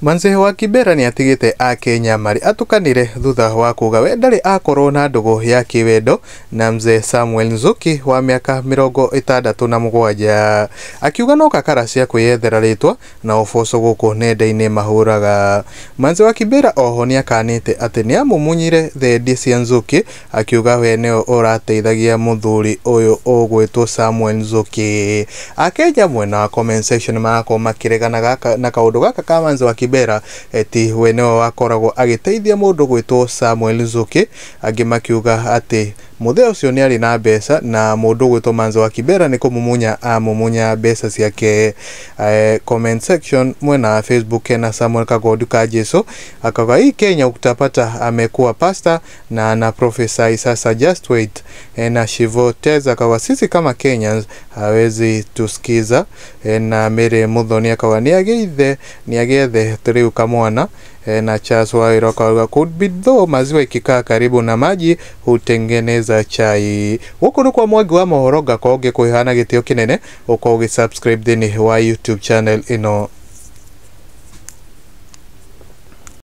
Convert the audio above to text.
Manze wa Kibera nĩatigĩte akenya marĩ atukanĩre thutha wa kuga we ndarĩ akorwo na ndũgũ ya kĩwendo na mzee Samuel Nzuki wa mĩaka 67, akiuga no kakara cia kwĩyethera rĩtwa na ũboco gũkũ nenda-inĩ mahũraga. Manze wa Kibera oho nĩakanĩte atĩ nĩamumunyire thendi cia Nzuki, akiuga we nĩwe ũrateithagia mũthuri ũyũ ũgwĩtwo Samuel Nzuki. Akenya mwena wa comment section marakorwo makĩregana na kaũndũ gaka ka Manze wa Kibera eti we nĩwe wakoragwo agĩteithia mũndũ gwĩtwo Samuel Nzuki, angĩ makiuga atĩ mũthee ũcio nĩ arĩ na mbeca na mũndũ gwĩtwo Manze wa Kibera nĩ kũmumunya amumunya mbeca ciake. Comment section mwena wa Facebook na Samuel Kagondu ka Jesu akauga hii Kenya utapata amekuwa pastor na ana prophesy sasa, just wait. Na Shivo Teza akauga sisi kama Kenyans hawezi tusikiza. Na Mary Muthoni akauga niageithe niagethe riu kamwana. Na Charles Wairo akauga could be though maziwa ikikaa karibu na maji hutengeneza chai. Gũkũ nĩ kwa Mwangi wa mohoro, ngakorwo ngĩkwĩha na gĩtĩo kĩnene ũkorwo ũgĩ subscribe thĩinĩ wa YouTube channel ĩno.